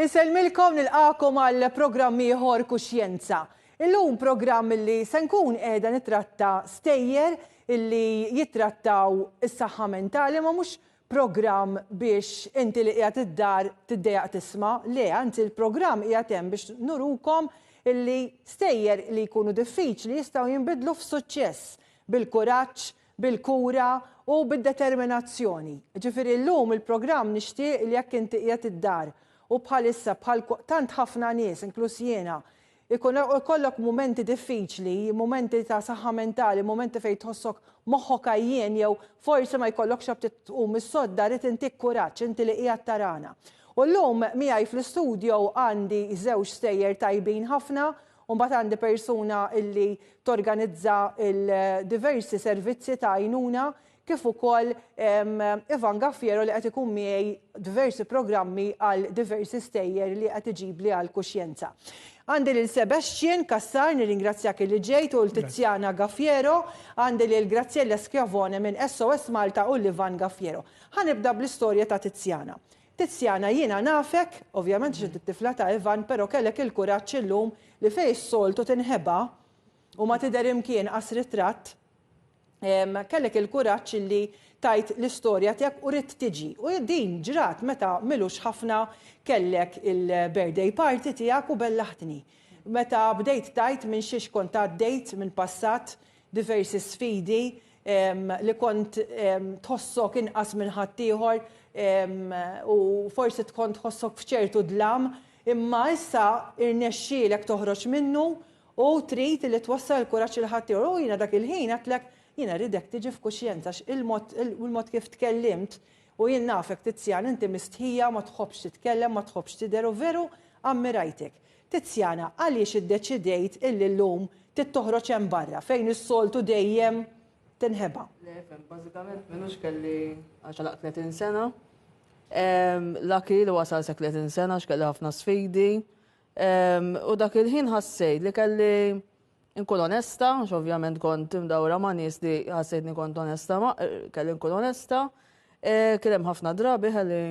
Insellmilkom nilqakom għal programm ieħor Kuxjenza. Illum programm li se nkun qiegħda nitratta stejjer illi jittrattaw is-saħħa mentali ma mhux programm biex inti li qiegħed id-dar tiddejjaq tisma', le, anzi l-programm qiegħed hemm biex nurukom illi stejjer li jkunu diffiċli jistgħu jinbidlu f'suċċess bil-kuraġġ, bil-kura u bid-determinazzjoni. Ġifieri llum il-programm nixtieq li jekk inti qiegħed id-dar u bħalissa bħal tant ħafna nies, inkluż jiena, Ikun ikollok mumenti diffiċli, mumenti ta' saħħa mentali, mumenti fejn tħossok moħħok għajjien jew forsi ma jkollokx aptit tqum mis-sodda, rrid intik kuraġġ, inti li qiegħed tarana. U llum miegħi fl-istudio għandi żewġ stejjer tajbin ħafna u mbagħad għandi persuna illi torganizza il-diversi servizzi ta' għajnuna kif ukoll Ivan Gaffiero li qed ikun miegħi diversi programmi għal diversi stejjer li qed iġibli għal kuxjenza. Għandi lil Sebastian Cassar, nirringrazzjak li ġejt, u l-Tiziana Gaffiero, għandi lil Graziella Schiavone minn SOS Malta u l-Ivan Gaffiero. Ħa nibda bl-istorja ta' Tiziana. Tiziana, jiena nafek, ovvjament għax inti t-tifla ta' Ivan, però kellek il-kuraġġ illum li fejn s-soltu tinħeba u ma tidher imkien qas ritratt, kellek il-kuraġġ illi tajt l-istorja tiegħek u ridt tiġi. U din ġrat meta m'ilux ħafna kellek il-birthday party tiegħek u bellaħtni. Meta bdejt tgħid minn xiex kont għaddejt minn passat, diversi sfidi, li kont tħossok inqas minn ħaddieħor u forsi tkont tħossok f'ċertu dlam, imma issa irnexxielek toħroġ minnu U trid li twassal il-kuraġġ lil ħaddieħor. U jiena dak il-ħin għedtlek, jiena rridek tiġi f'kuxjenza għax il-mod il-mod kif tkellimt u jien nafek Tiziana inti mistħija, ma tħobbx titkellem, ma tħobbx tidher u veru ammirajtek. Tiziana, għaliex iddeċidejt illi llum trid toħroġ hemm barra fejn is-soltu dejjem tinħeba? Le, fem, bażikament m'ilux kelli għax għalaqt 30 sena. Lucky li wasal sa 30 sena għax kelli ħafna sfidi. U dak il-ħin ħassejt li kelli nkun onesta, għax ovvjament kont imdawra ma' nies li ħassejtni kont onesta, ma kelli nkun onesta. E, kien hemm ħafna drabi ħalli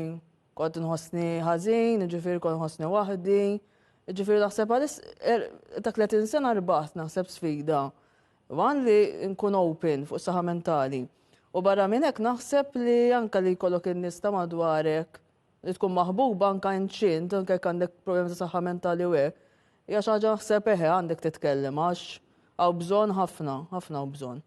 kont nħossni ħażin, ġifieri kont nħossni waħdi. Ġifieri naħseb għalis er, ta' 30 sena rbaħt naħseb sfida. Wan li nkun open fuq saħħa mentali. U barra minn hekk naħseb li anka li jkollok in-nies ta' madwarek Li tkun maħbuba anka inċint, anke jekk għandek problemi ta' saħħa mentali u hekk, hija xi ħaġa naħseb eħe għandek titkellem għax hawn bżonn ħafna, ħafna hawn bżonn.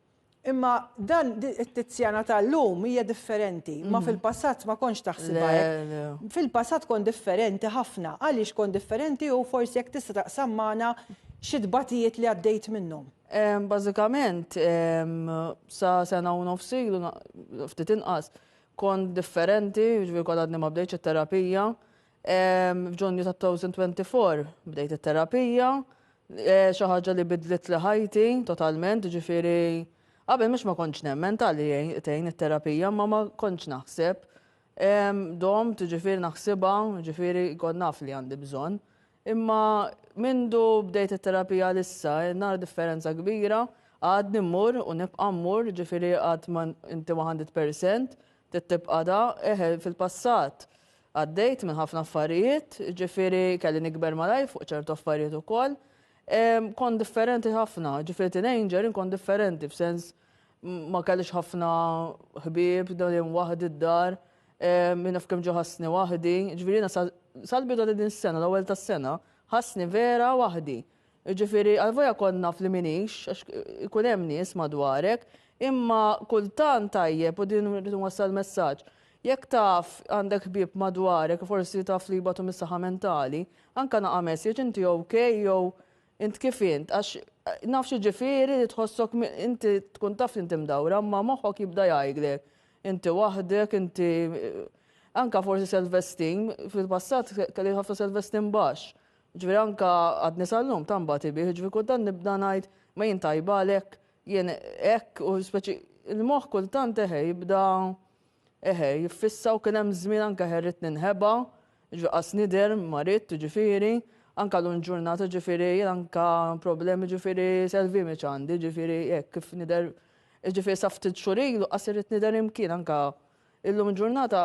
Imma dan it-Tiziana tal-lum hija differenti, ma mhm. fil-passat ma kontx taħsibha hekk. Fil-passat kont differenti ħafna. Għaliex kont differenti u forsi jekk tista' taqsam magħna xi tbatijiet li għaddejt minnhom. Bażikament sa sena u nofs ilu ftit inqas Kont differenti, jiġifieri kont għadni ma bdejtx it-terapija. F'Ġunju ta' 2024 bdejt it-terapija, e, xi ħaġa li bidlitli ħajti totalment, jiġifieri qabel mhux ma kontx nemmen tal-li tgħin it-terapija, ma ma kontx naħseb. Domt, jiġifieri naħsibha, jiġifieri kont naf li għandi bżonn. Imma mindu bdejt it-terapija għal issa, nara differenza kbira, għadni mmur u nibqa' mmur, ġifieri għad ma inti 100% trid tibqa' da, eħe fil-passat għaddejt minn ħafna affarijiet, ġifieri kelli nikber malajr fuq ċertu affarijiet ukoll. Kont differenti ħafna, ġifieri teenager inkun differenti f'sens ma kellix ħafna ħbieb, dejjem waħdi d-dar, Min naf kemm ġo ħassni waħdi, ġifieri jiena sal-bidu ta' din is-sena, l-ewwel tas-sena, ħassni vera waħdi. Ġifieri għalvolja kont naf li m'iniex, għax ikun hemm nies madwarek, imma kultant tajjeb u din rrid nwassal messaġġ. Jekk taf għandek ħbieb madwarek, forsi taf li jbatu mis-saħħa mentali, anke naqa' message inti ok jew int kif int, għax naf x'jiġifieri li tħossok inti tkun taf li inti mdawra, imma moħħok jibda jgħidlek Inti waħdek, inti anka forsi self-esteem, fil-passat kelli ħafna self-esteem baxx. Ġifieri anka għadni sal-lum ta' mbagħad bih, ġifieri kultant nibda ngħid ma jien tajba għalhekk jien hekk u speċi il-moħħ kultant eħe jibda eħe jiffissa u kien hemm żmien anke ħerrit ninħeba, ġifieri qas nidher ma ridt ġifieri, anka l ġurnata ġifieri jien anka problemi ġifieri self-image għandi, ġifieri hekk kif nidher Jiġifieri sa ftit xhur ilu qas irrid nidher imkien anke illum il-ġurnata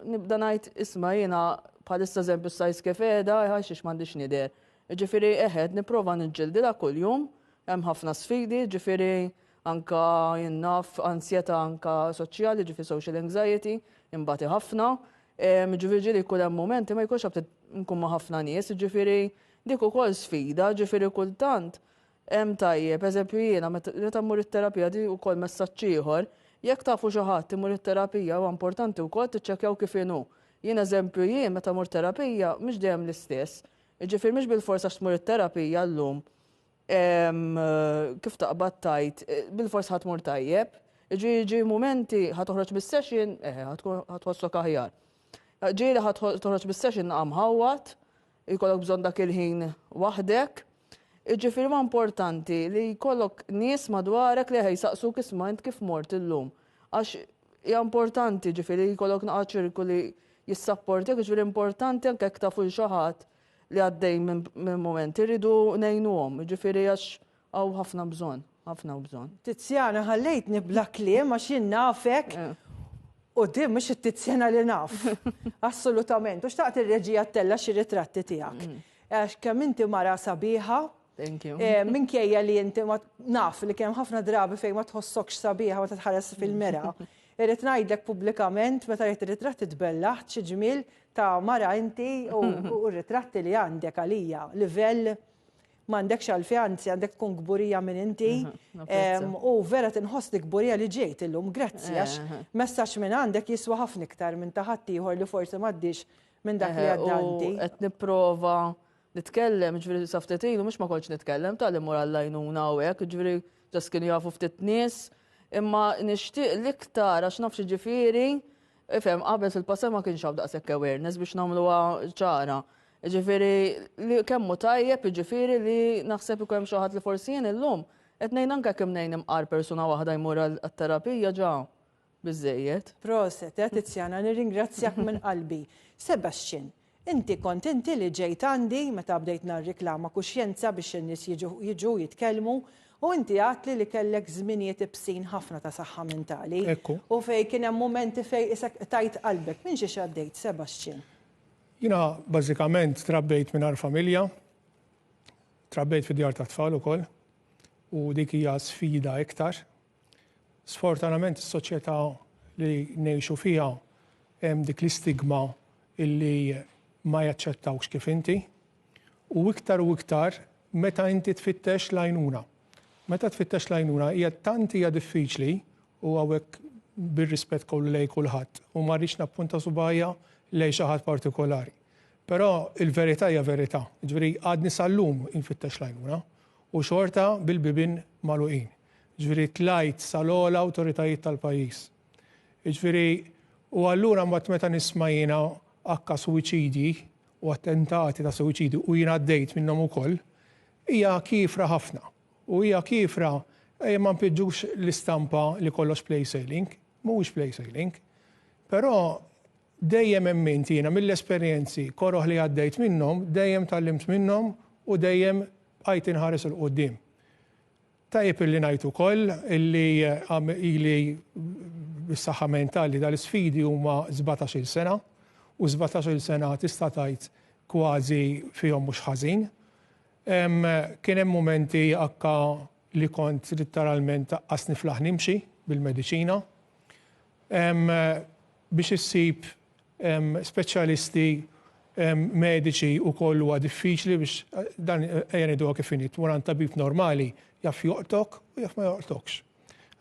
nibda ngħid isma' jiena bħalissa eżempju s-size kif qiegħda, għax m'għandix nidher. Ġifieri eħe, nipprova niġġildilha kuljum, hemm ħafna sfidi, ġifieri anka jien naf ansjetà anka soċjali, ġifieri social anxiety, imbati ħafna. Ġifieri ġieli jkun hemm mumenti ma jkunx aptit nkun ma' ħafna nies, ġifieri dik ukoll sfida, ġifieri kultant hemm tajjeb, eżempju jiena meta mmur it-terapija di wkoll messaġġ ieħor, jekk tafu xi ħadd imur it-terapija huwa importanti wkoll tiċċekkjaw kif inhu. Jien eżempju jien meta mmur terapija mhux dejjem l-istess. Jiġifieri mhux bilfors għax tmur it-terapija llum kif taqbad tgħid, bilfors ħa tmur tajjeb. Jiġi jiġi mumenti ħa toħroġ mis-session, eħe, ħa tħossok aħjar. Ġieli ħa toħroġ mis-session naqa' mħawwad, jkollok bżonn dak il-ħin waħdek. Jiġifieri ma importanti li jkollok nies madwarek li eħe jsaqsuk isma' int kif mort illum. Għax hija importanti ġifieri jkollok naqa' ċirku li jissapportjak, jiġifieri importanti anke jekk tafu lil xi ħadd li għaddej minn mument, irridu ngħinuhom, jiġifieri għax hawn ħafna bżonn, ħafna hawn bżonn. Tiziana ħallejtni bla kliem għax jien nafek u din mhux it-Tiziana li naf. Assolutament. U xtaqt ir-reġija ttella' xi ritratti tiegħek. Għax kemm inti mara sabiħa. Thank you. Minkejja li inti ma naf li kemm ħafna drabi fejn ma tħossokx sabiħa meta tħares fil-mera. Irrid ngħidlek pubblikament meta rajt ir-ritratti tbellaħt xi ġmiel ta' mara inti u r-ritratti li għandek għalija livell m'għandekx għalfejn anzi għandek tkun kburija minn inti. U vera tinħossni kburija li ġejt illum, grazzi għax messaġġ minn għandek jiswa ħafna iktar minn ta' ħaddieħor li forsi m'għaddiex minn dak li għadda inti. Qed nipprova nitkellem, ġifieri sa ftit ilu mhux ma kontx nitkellem tal immur għall-għajnuna u hekk, ġifieri ġas kienu jafu ftit nies, imma nixtieq l-iktar għax naf ġifieri, ifhem qabel fil-passat ma kienx hawn daqshekk awareness biex nagħmluha ċara. Ġifieri li kemm hu tajjeb, ġifieri li naħseb ikun hemm xi ħadd li forsi jien illum qed ngħin anke kemm ngħin imqar persuna waħda jmur għat-terapija ġa. Biżżejjed. Proset, eh Tiziana, nirringrazzjak minn qalbi. Sebastian, inti kont inti li ġejt għandi meta bdejt narriklama kuxjenza biex in-nies jiġu jiġu jitkellmu u inti għadtli li kellek żminijiet ibsin ħafna ta' saħħa mentali. Ekku. U fejn kien hemm mumenti fejn qisek qtajt qalbek. Minn xiex għaddejt, Sebastian? Jiena bażikament trabbejt mingħajr familja, trabbejt fi djar tat-tfal ukoll u dik hija sfida iktar. Sfortunatament is-soċjetà li ngħixu fiha hemm dik l-istigma illi ma jaċċettawkx kif inti u iktar u iktar meta inti tfittex l-għajnuna. Meta tfittex l-għajnuna hija tant hija diffiċli u hawnhekk bir-rispett kollu lejn kulħadd u ma rridx nappunta subgħajja lejn xi ħadd partikolari. Però il-verità hija verità. Jiġifieri għadni sal-lum infittex l-għajnuna u xorta bil-bibien magħluqin. Jiġifieri tlajt sal-ogħla awtoritajiet tal-pajjiż. Jiġifieri u allura mbagħad meta nisma' jiena akka suwiċidji u attentati ta' suwiċidju u jiena għaddejt minnhom ukoll, hija kiefra ħafna. U hija kiefra ejja ma npiġġux l-istampa li kollox play sailing, mhuwiex play sailing. Però dejjem emmint jiena mill-esperjenzi koroh li għaddejt minnhom, dejjem tgħallimt minnhom u dejjem bqajt inħares 'il quddiem. Tajjeb illi ngħid ukoll illi ili bis-saħħa mentali dal-isfidi huma 17-il sena u 17-il sena tista' tgħid kważi fihom mhux ħażin. Kien hemm mumenti akka li kont litteralment aqqas niflaħ nimxi bil-mediċina. Biex issib speċjalisti mediċi wkoll huwa diffiċli biex dan ejja ngħiduha kif inhi, tmur għand tabib normali jaf joqtok u jaf ma joqtokx.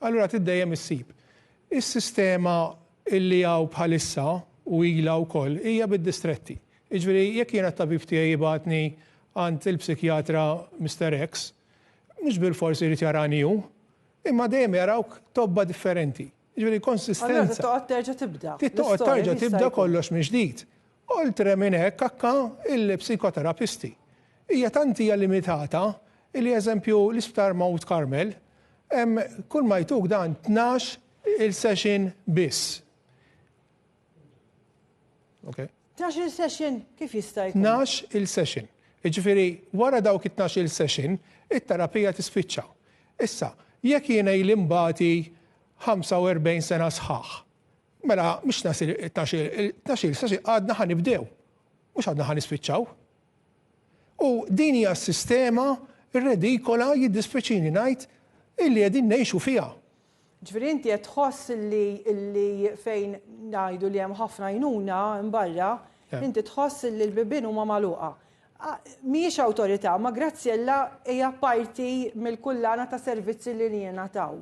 Allura trid dejjem issib. Is-sistema illi hawn bħalissa u ilha wkoll hija bid-distretti. Jiġifieri jekk jiena t-tabib tiegħi jibgħatni għand il-psikjatra Mister X, mhux bilfors irid jarani hu, imma dejjem jarawk tobba differenti. Jiġifieri konsistenza. Allura trid toqgħod terġa' tibda. Trid toqgħod terġa' tibda kollox minn ġdid. Oltre minn hekk akka il-psikoterapisti. Hija tant hija limitata li eżempju l-Isptar Mount Carmel hemm kull ma jtuk dan 12 il-session biss. Okay. 12 il-session kif jista' jkun? 12 il-session. Jiġifieri wara dawk it-12 il-session, it-terapija tispiċċa. Issa, jekk jiena ili nbati 45 sena sħaħ, mela mhux 12 il-session għadna ħa nibdew. Mhux għadna ħa nispiċċaw. U din hija s-sistema redikola jiddispjaċini ngħid illi qegħdin ngħixu fiha. Ġifieri inti qed tħoss li li fejn ngħidu li hemm ħafna għajnuna mbarra, inti tħoss li l-bibien huma magħluqa. Mhijiex awtorità, ma Graziella hija parti mill-kullana ta' servizzi li jingħataw.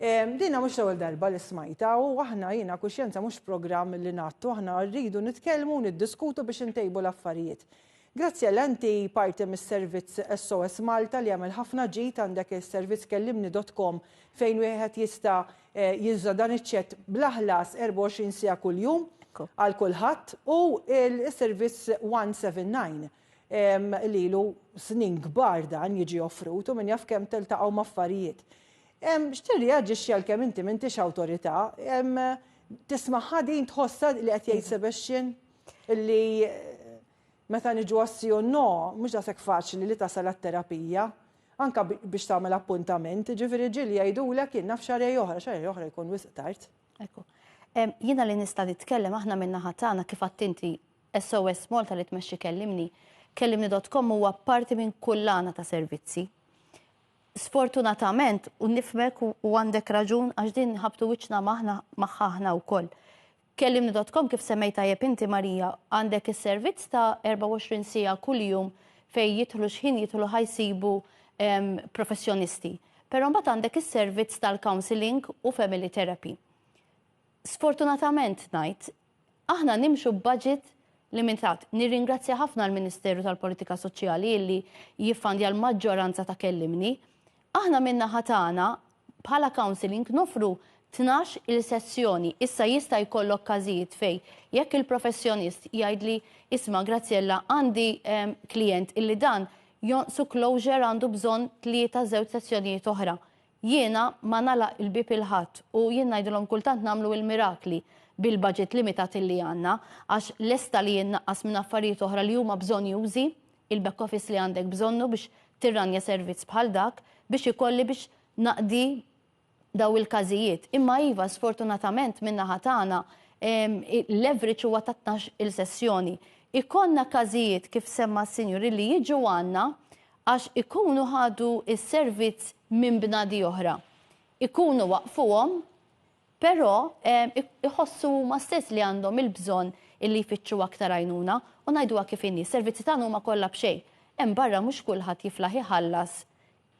Dina mhux l-ewwel darba li smajta u aħna jiena kuxjenza mhux programm li ngħattu, aħna rridu nitkellmu u niddiskutu biex intejbu l-affarijiet. Graziella inti parti mis-servizz SOS Malta li jagħmel ħafna ġid għandek is-servizz kellimni dot com fejn wieħed jista' juża dan iċ-chat bla ħlas 24 siegħa kuljum għal kulħadd u s-servizz 179 li ilu snin kbar dan jiġi offrut u min jaf kemm tiltaqgħu m'affarijiet. X'tirreaġixxi għalkemm inti m'intix awtorità, tismagħha din tħossha li qed jgħid Sebastian li meta niġu għas-sì u no, mhux daqshekk faċli li tasal għat-terapija, anke biex tagħmel appuntament, jiġifieri ġieli jgħidulek jien naf xahrejn oħra, xahrejn oħra jkun wisq tard. Ekku. Jiena li nista' nitkellem aħna min-naħa tagħna kif għedt inti SOS Malta li tmexxi Kellimni, kellimni.com huwa parti minn kullana ta' servizzi. Sfortunatament, u nifhmek u għandek raġun għax din nħabbtu wiċċna magħna magħha aħna wkoll. Kellimni dot com kif semmejt tajjeb inti Marija, għandek is-servizz ta' 24 siegħa kuljum fejn jidħlu x'ħin jidħlu ħa jsibu professjonisti. Però mbagħad għandek is-servizz tal-counselling u family therapy. Sfortunatament ngħid, Aħna nimxu b'budget limitat. Nirringrazzja ħafna l-Ministeru tal-Politika Soċjali illi jiffandja l-maġġoranza ta' Kellimni. Aħna min-naħa tagħna bħala counselling noffru 12 il sessjoni. Issa jista' jkollok każijiet fejn jekk il-professjonist jgħidli isma' Graziella għandi klient illi dan jonqsu closure għandu bżonn tlieta żewġ sessjonijiet oħra. Jiena ma nagħlaq il-bieb 'il ħadd u jien ngħidilhom kultant nagħmlu il-mirakli bil-budget limitat illi għandna għax lesta li jien naqqas minn affarijiet oħra li huma bżonnjużi, il-back office li għandek bżonnu biex tirranja servizz bħal dak biex ikolli biex naqdi daw il-każijiet. Imma iva, sfortunatament min-naħa tagħna l-average huwa ta' 12-il sessjoni. Ikollna każijiet kif semma s-sinjur illi jiġu għandna għax ikunu ħadu s-servizz minn bnadi oħra. Ikunu waqqfuhom, però iħossu huma stess li għandhom il-bżonn illi jfittxu aktar għajnuna u ngħiduha kif inhi, s-servizzi tagħna huma kollha b'xejn. Hemm barra mhux kulħadd jiflaħ iħallas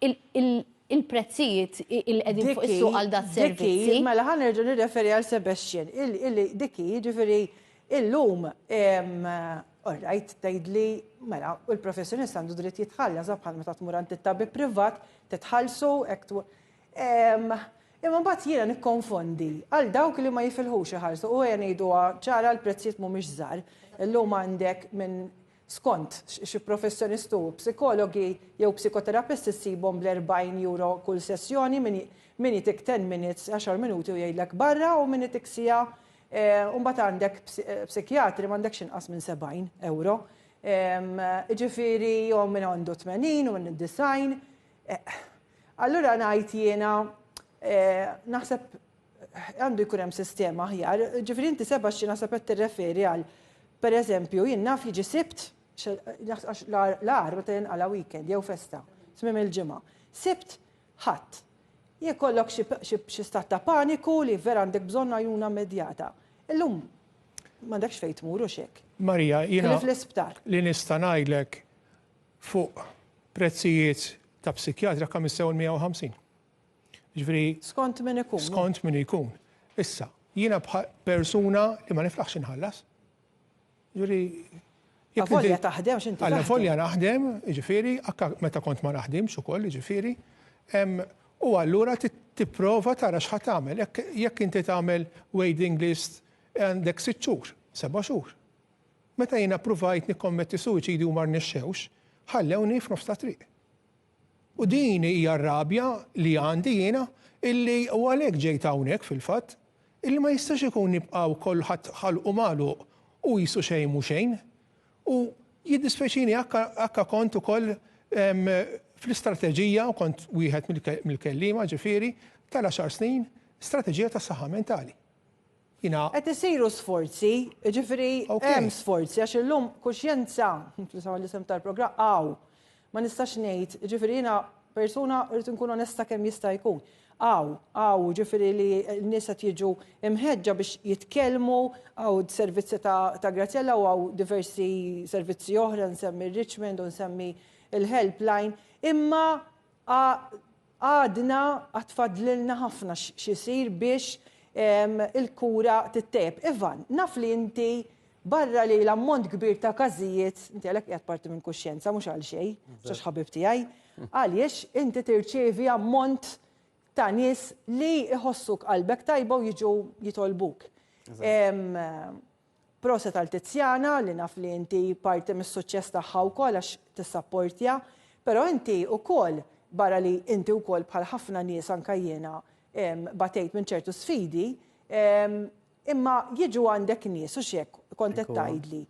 il-prezzijiet li qegħdin fuq is-suq għal dat-servizzi. Diki, mela ħa nerġa' nirreferi għal Sebastian, illi diki, jiġifieri illum all right, tgħidli mela il-professjonist għandu dritt jitħallas bħal meta tmur għand it-tabib privat titħallsu hekk Imma mbagħad jiena nikkonfondi għal dawk li ma jifilħux iħallsu u ejja ngħiduha ċara l-prezzijiet mhumiex żgħar. Illum għandek minn Skont xi professjonist hu, psikologi jew psikoterapisti ssibhom bl-40 euro kull sessjoni, min jtik 10 minutes, għaxar minuti u jgħidlek barra u min itik siegħa u mbagħad għandek psikjatri m'għandekx inqas minn 70 euro. Jiġifieri jew min għandu 80 u min 90. Allura ngħid jiena naħseb għandu jkun hemm sistema aħjar. Ġifieri inti seba' xi naħseb qed tirreferi għal pereżempju jien naf jiġi Sibt għax l-agħar meta jinqala' weekend jew festa, tmiem il-ġimgħa. Sibt Ħadd. Jekk kollok xi stat ta' paniku li vera għandek bżonn għajnuna immedjata. Illum m'għandekx fejn tmur hux hekk. Marija, jiena li nista' ngħidlek fuq prezzijiet ta' psikjatra kemm issew il-150. Ġifieri. Skont min ikun. Skont min ikun. Issa, jiena persuna li ma niflaħx inħallas. Ġifieri. Avolja taħdem x'inti. Alla volja naħdem, ġifieri, akka meta kont ma naħdimx ukoll, ġifieri. U allura tipprova tara x'ħa tagħmel. Jekk inti tagħmel waiting list għandek sitt xhur, seba' xhur. Meta jiena ppruvajt nikkommetti suwiċidju u ma rnexxewx, ħallewni f'nofs ta' triq. U din hija r-rabja li għandi jiena illi u għalhekk ġejt hawnhekk fil-fatt, illi ma jistax ikun nibqgħu kulħadd ħalqu magħluq u qisu xejn mhu xejn. U jiddispjaċini akka akka kont ukoll fl-istrateġija u kont wieħed mill-kelliema ġifieri tal-għaxar snin strateġija tas-saħħa mentali. Jiena. Qed isiru sforzi, jiġifieri hemm sforzi għax illum kuxjenza, tużaw l-isem tal-programm, hawn. Ma nistax ngħid, jiġifieri jiena persuna rrid inkun onesta kemm jista' jkun. Hawn, hawn, jiġifieri li n-nies qed jiġu imħeġġa biex jitkellmu, hawn servizzi ta' Graziella u hawn diversi servizzi oħra, nsemmi r-Richmond u nsemmi l-helpline, imma Għadna għad fadlilna ħafna x'isir biex il-kura tittejjeb. Ivan, naf li inti barra li l-ammont kbir ta' każijiet, inti għalhekk qiegħed parti minn Kuxjenza mhux għal xejn, mhux għax ħabib tiegħi, għaliex inti tirċievi ammont ta' nies li jħossuk qalbek tajba u jiġu jitolbuk. Proset għal Tiziana li naf li inti parti mis-suċċess tagħha wkoll għax tissapportja, però inti wkoll barra li inti wkoll bħal ħafna nies anke jiena batejt minn ċertu sfidi, imma jiġu għandek nies u x'hekk kont qed tgħidli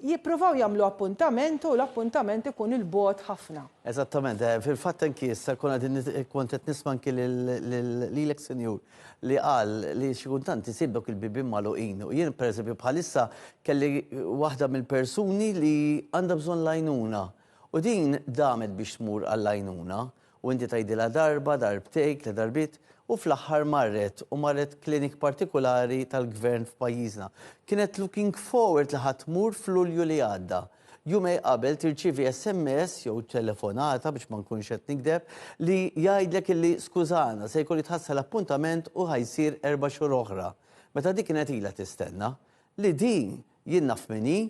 jippruvaw jagħmlu appuntament u l-appuntament ikun 'il bogħod ħafna. Eżattament, fil-fatt anki issa konna qegħdin kont qed nisma' anki lilek Sinjur li qal li xi kultant isib dawk il-bibien magħluqin. U jien pereżempju bħalissa kelli waħda mill-persuni li għandha bżonn l-għajnuna. U din damet biex tmur għall-għajnuna u inti tgħidilha darba, darbtejn, tliet darbiet u fl-aħħar marret u marret clinic partikulari tal-gvern f'pajjiżna. Kienet looking forward li ħa tmur f'Lulju li għadda. Jumej qabel tirċievi SMS jew telefonata biex ma nkunx qed nigdeb li jgħidlek illi skużana se jkollu jitħassar l-appuntament u ħa jsir erba' xhur oħra. Meta dik kienet ilha tistenna. Li din, jien naf min hi,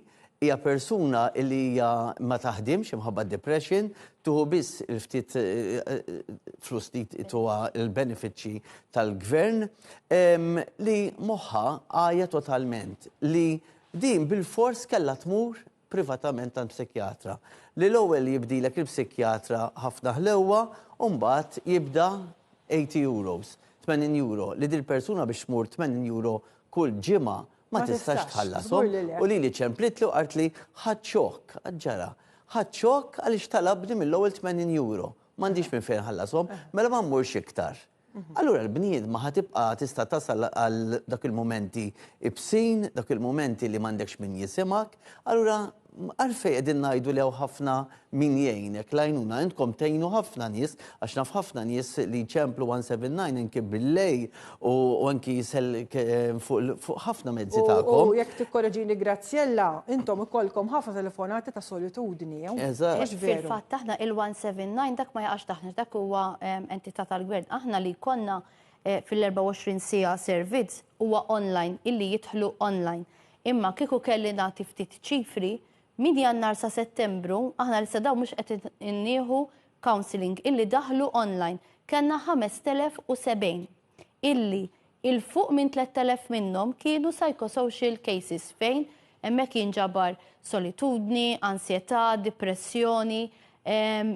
hija persuna illi hija ma taħdimx imħabba d-depression, tieħu biss il-ftit flus li jtuha l-benefiċċji tal-gvern, li moħħha għajja totalment, li Din bilfors kellha tmur privatament għand psikjatra. Li l-ewwel jibdilek il-psikjatra ħafna ħlewwa u mbagħad jibda 80 euros, 80 euro, li dil-persuna biex tmur 80 euro kull ġimgħa ma tistax tħallashom. U lili ċemplitli u qaltli ħadt xokk, qatt ġara. Ħadt xokk għaliex talabni mill-ewwel 80 euro. M'għandix minn fejn nħallashom, mela ma mmurx iktar. Allura l-bniedma ħa tibqa' tista' tasal għal dak il-mumenti ibsin, dak il-mumenti li m'għandekx min jisimgħek, allura għalfejn qegħdin ngħidu li hawn ħafna min jgħinek, l-għajnuna intkom tgħinu ħafna nies, għax naf ħafna nies li jċemplu 179 anki bil-lejl u anki fuq ħafna mezzi tagħkom. U jekk tikkoreġini Graziella, intom ikollkom ħafna telefonati ta' solitudni, jew? Eżatt. Fil-fatt aħna il-179 dak ma jaqax taħtna, dak huwa entità tal-gvern. Aħna li jkollna fil-24 siegħa servizz huwa online, illi jidħlu online. Imma kieku kelli nagħti ftit ċifri, minn Jannar sa Settembru, aħna lissa dawn mhux qed nieħu counselling illi daħlu online, kellna 5,070 illi 'il fuq minn 3,000 minnhom kienu psychosocial cases fejn hemmhekk jinġabar solitudni, ansjetà, dipressjoni,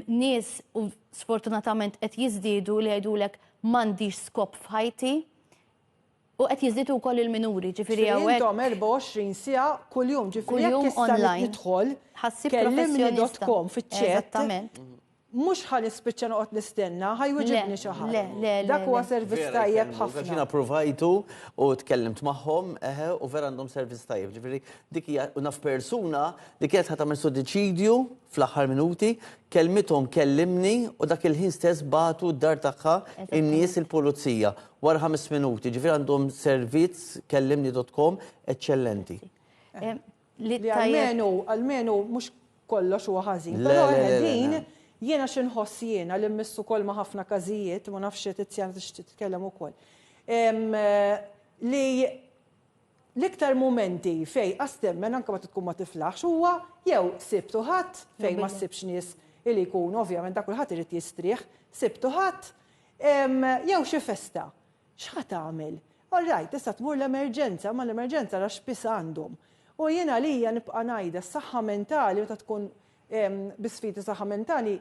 nies u sfortunatament qed jiżdiedu li jgħidulek m'għandix skop f'ħajti u qed jiżdiedu wkoll il-minuri, ġifieri hawnhekk. Intom 24 siegħa kuljum, ġifieri jekk issa nidħol kellimni.com fiċ-chat. Eżattament. Mhux ħa nispiċċa noqgħod nistenna, ħa jwiġibni xi ħadd. Le, le, le. Dak huwa servizz tajjeb ħafna. Jiena provajtu u tkellimt magħhom, eħe, u vera għandhom servizz tajjeb. Ġifieri dik hija u naf persuna li kienet ħa tagħmel suwiċidju fl-aħħar minuti, kellmithom kellimni u dak il-ħin stess bagħtu d-dar tagħha in-nies il-pulizija wara ħames minuti. Ġifieri għandhom servizz kellimni.com eċċellenti. Li almenu, almenu mhux kollox huwa ħażin. Però din jiena xi nħoss jiena li mmissu ukoll ma' ħafna każijiet, ma nafx Tiziana tixtieq titkellem ukoll. Li l-iktar mumenti fejn qas temmen anke meta tkun ma tiflaħx huwa jew Sibt u Ħadd fejn ma ssibx nies li jkunu ovvjament dak kulħadd irid jistrieħ, Sibt u Ħadd jew xi festa. X'ħa tagħmel? All right, tista' tmur l-emerġenza, imma l-emerġenza ara x'piż għandhom. U jien għalija nibqa' ngħidha, s-saħħa mentali meta tkun bi sfidi ta' saħħa mentali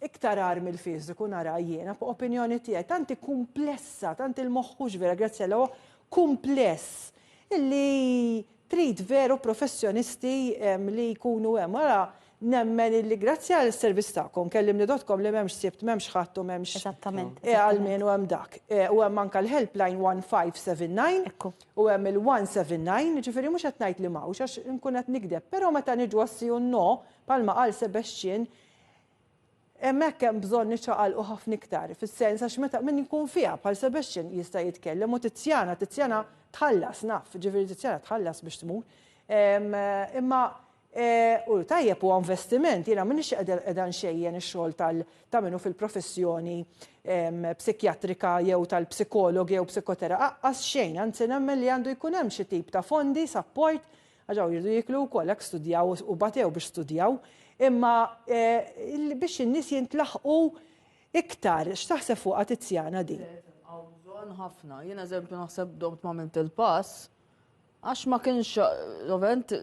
iktar agħar mill-fiżiku nara jiena, opinjoni tiegħi, tant hi kumplessa, tant il-moħħ hux vera, grazzi Alla, huwa kumpless illi trid veru professjonisti li jkunu hemm. Ara, Nemmen illi grazzi għal servizz tagħkom kellimni.com li m'hemmx Sibt, m'hemmx Ħadd u m'hemmx Eżattament. E, għalmenu hemm dak. E, u hemm anke l-helpline 1579 Ekku. u hemm il-179, ġifieri mhux qed ngħid li m'hawnx għax nkun qed nikdeb, però meta niġu għas-si u no, bħalma qal Sebastian, hemmhekk hemm bżonn niċċaqalqu ħafna iktar, fis-sens għax meta min jkun fiha bħal Sebastian jista' jitkellem u Tiziana, Tiziana tħallas naf, ġifieri Tiziana tħallas biex tmur. Imma u tajjeb huwa investiment, jiena m'iniex qiegħda nxejjen ix-xogħol tal ta' min hu fil-professjoni psikjatrika jew tal-psikologi jew psikotera, aqqas xejn, anzi nemmen li għandu jkun hemm xi tip ta' fondi, support, għax hawn jridu jieklu wkoll hekk studjaw u batew biex studjaw, imma biex in-nies jintlaħqu iktar. X'taħseb fuqha Tiziana din? Hawn bżonn ħafna. Jien eżempju naħseb domt ma għamilt il-pass għax ma kienx ovvjament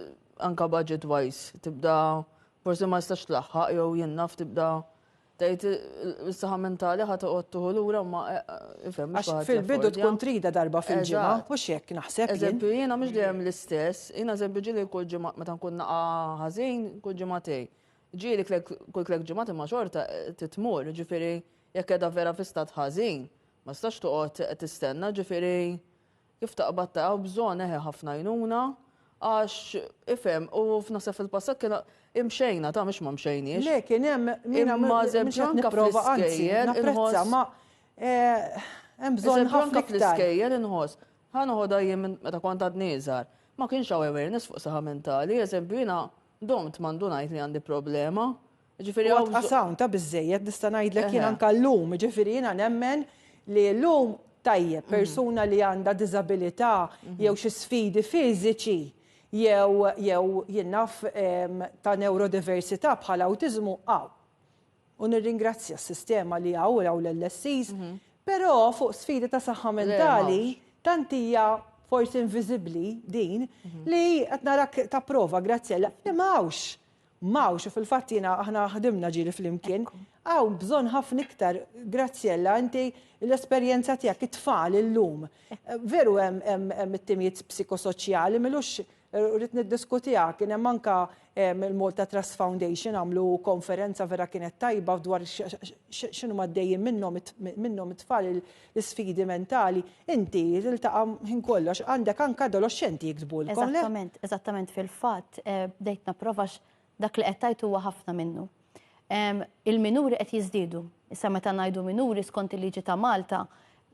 anka budget wise tibda forsi ma jistax tlaħħaq jew jien naf tibda tgħid is-saħħa mentali ħa toqgħod tieħu lura ma ifhem. Għax fil-bidu tkun trida darba fil-ġimgħa, u x'hekk naħseb. Eżempju, jiena mhux dejjem l-istess, jiena eżempju ġieli kull ġimgħa meta nkun naqa' ħażin, kull ġimgħatej. Ġieli kull tlek ġimgħat imma xorta titmur, ġifieri jekk qiegħda vera fi stat ħażin, ma tistax toqgħod tistenna, ġifieri Kif taqbad ta' hawn bżonn eħe ħafna għajnuna għax ifhem u f'naħseb fil-passat kien imxejna ta' mhux ma mxejniex. Le kien hemm imma eżempju anke fl-iskejjel napprezza ma eh, hemm bżonn ħafna fl-iskejjel inħoss. Ħa noħodha jien meta kont għadni iżgħar. Ma kienx hawn awareness fuq saħħa mentali, eżempju jiena domt ma ndunajt li għandi problema. Ġifieri hawn hawn ta' biżejjed nista' ngħidlek jien anke llum, ġifieri jiena nemmen li llum tajjeb mhm. persuna li għandha diżabilità mhm. jew xi sfidi fiżiċi jew jew jien naf ta' neurodiversità bħal awtiżmu hawn. U nirringrazzja s-sistema li hawn hawn l-LSCs, mhm. però fuq sfidi ta' saħħa mentali tant hija forsi inviżibbli din li qed narak tapprova Graziella li m'hawnx M'hawnx, u fil-fatt jiena aħna ħdimna ġieli flimkien, hawn bżonn ħafna iktar, Graziella, inti l-esperjenza tiegħek, it-tfal illum. Veru hemm it-timijiet psikosoċjali, m'ilux rrid niddiskutiha, kien hemm anka il-Malta Trust Foundation għamlu konferenza vera kienet tajba dwar x'inhuma għaddejjin minnhom minnhom it-tfal l-isfidi mentali. Inti tiltaqa' ħin kollu għax għandek anke adoloxxenti jiktbulkom, le? Eżattament, eżattament fil-fatt eh, bdejt napprova dak li qed tgħid huwa ħafna minnu. Il-minuri qed jiżdiedu. Issa meta ngħidu minuri skont il-liġi ta' Malta,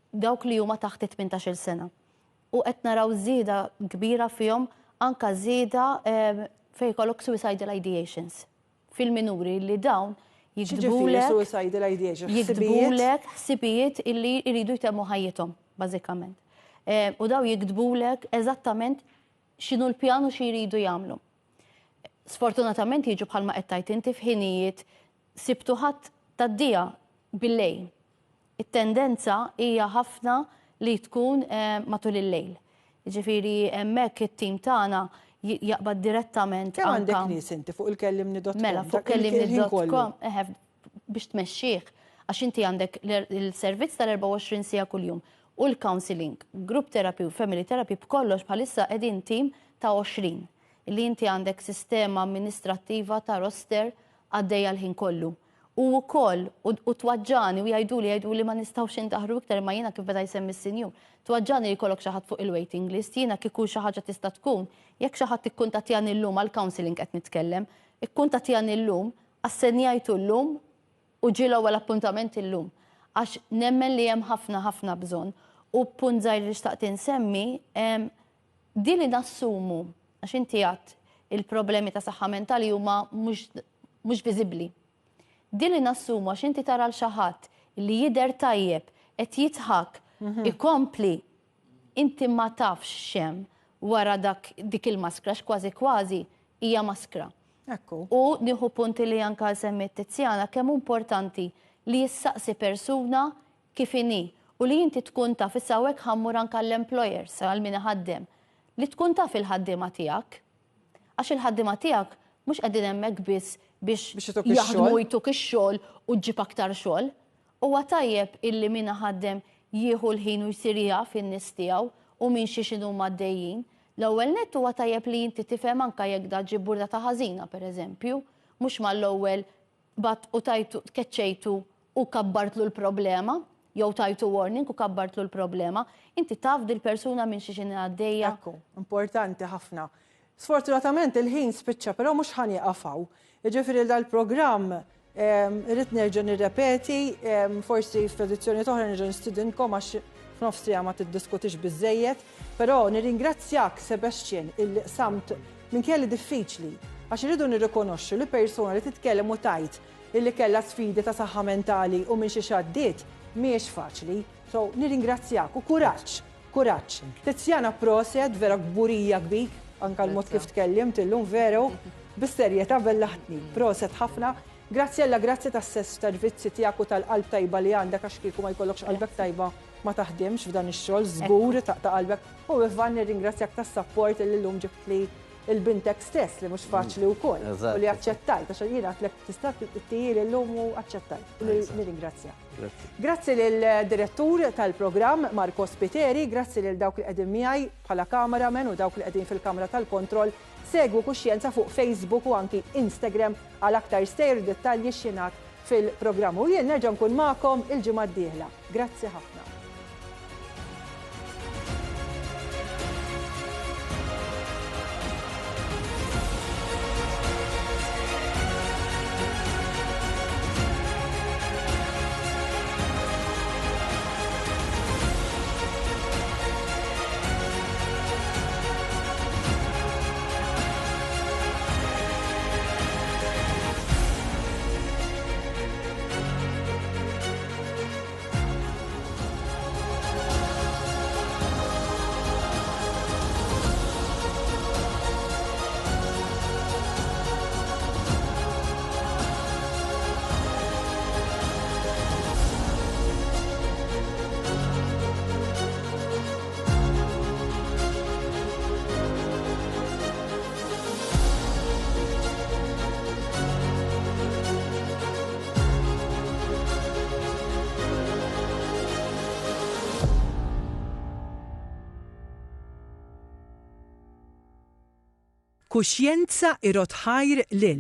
dawk li huma taħt it-18-il sena. U qed naraw żieda kbira fihom anka żieda fejn jkollok suicidal ideations. fil-minuri li dawn jiktbulek suicidal ideation, jiktbulek ħsibijiet illi jridu jtemmu ħajjithom, bażikament. Eh, u daw jiktbulek eżattament x'inhu l-pjan u xi jridu jagħmlu. Sfortunatament jiġu bħalma qed tgħid inti f'ħinijiet sibtu ħadd tad-dija bil-lejl. It-tendenza hija ħafna li tkun matul il-lejl. Jiġifieri hemmhekk it-tim tagħna jaqbad direttament. Kemm għandek nies inti fuq il-kellimni.com? Mela, fuq kellimni.com, eħe, biex tmexxih, għax inti għandek il-servizz tal-24 siegħa kuljum u l-counselling, group therapy u family therapy b'kollox bħalissa qegħdin tim ta' 20 li inti għandek sistema amministrattiva ta' roster għaddejja l-ħin kollu. U wkoll, u twaġġani u jgħiduli, jgħiduli ma nistgħux indaħru iktar imma jiena kif beda jsemmi s-sinjur, twaġġani li jkollok xi ħadd fuq il-waiting list, jiena kieku xi ħaġa tista' tkun, jekk xi ħadd ikkuntattjani llum għall-counselling qed nitkellem, ikkuntattjani llum, assenjajtu llum u ġie l-ewwel appuntament illum. Għax nemmen li hemm ħafna ħafna bżonn. U punt żgħir li xtaqt insemmi, din li nassumu, għax inti għedt il-problemi ta' saħħa mentali huma mhux mhux viżibbli. Din li nassumu għax inti tara 'l xi ħadd li jidher tajjeb, qed jidħak, ikompli, inti ma tafx x'hemm wara dak dik il-maskra għax kważi kważi hija maskra. Ekku. U nieħu punt li anke semmiet Tiziana kemm hu importanti li issaqsi persuna kif inhi u li inti tkun taf, issa hawnhekk ħa mmur anke għall-employers, għal min iħaddem, li tkun taf il-ħaddiema tiegħek. Għax il-ħaddiema tiegħek mhux qegħdin hemmhekk biss biex jaħdmu jtuk ix-xogħol u ġġib aktar xogħol. Huwa tajjeb illi min iħaddem jieħu l-ħin u jsir jaf in-nies tiegħu u minn xiex inhuma għaddejjin. L-ewwel nett huwa tajjeb li inti tifhem anke jekk da ġie burdata ħażina pereżempju. Mhux mal-ewwel bat u tajtu tkeċċejtu u kabbartlu l-problema, jew tajtu warning u kabbartlu l-problema. Inti taf dil-persuna minn xiex inhi għaddejja. Ekku, importanti ħafna. Sfortunatament il-ħin spiċċa, però mhux ħa nieqaf hawn. Jiġifieri dal-programm irrid nerġa' nirrepeti, forsi f'edizzjoni oħra nerġa' nistidinkom għax f'nofs siegħa ma tiddiskutix biżżejjed, però nirringrazzjak Sebastian illi qsamt minkejja li diffiċli, għax irridu nirrikonoxxu li persuna li titkellem u tgħid illi kellha sfidi ta' saħħa mentali u minn xiex għaddiet mhijiex faċli. So nirringrazzjak u kuraġġ, kuraġġ. Tiziana proset, vera kburija kbik, anka l-mod kif tkellimt illum veru, bis-serjetà bellaħtni. Proset ħafna. Graziella, grazzi tas-servizzi tiegħek u tal-qalb tajba li għandek għax kieku ma jkollokx qalbek tajba ma taħdimx f'dan ix-xogħol, żgur taqta' qalbek. U Ivan nirringrazzjak tas-sapport li llum ġibtli il-bintek stess li mhux faċli wkoll u li aċċettajt għax jiena għedtlek tista' ttijieli llum u aċċettajt. Nirringrazzjak. Grazzi lill-direttur tal-programm Marco Spiteri, grazzi lil dawk li qegħdin miegħi bħala cameraman u dawk li qegħdin fil-kamra tal-kontroll. Segwu Kuxjenza fuq Facebook u anki Instagram għal aktar stejjer u dettalji x'jingħad fil-programm. U jien nerġa' nkun magħkom il-ġimgħa d-dieħla. Grazzi ħafna. Kuxjenza irodd ħajr lil.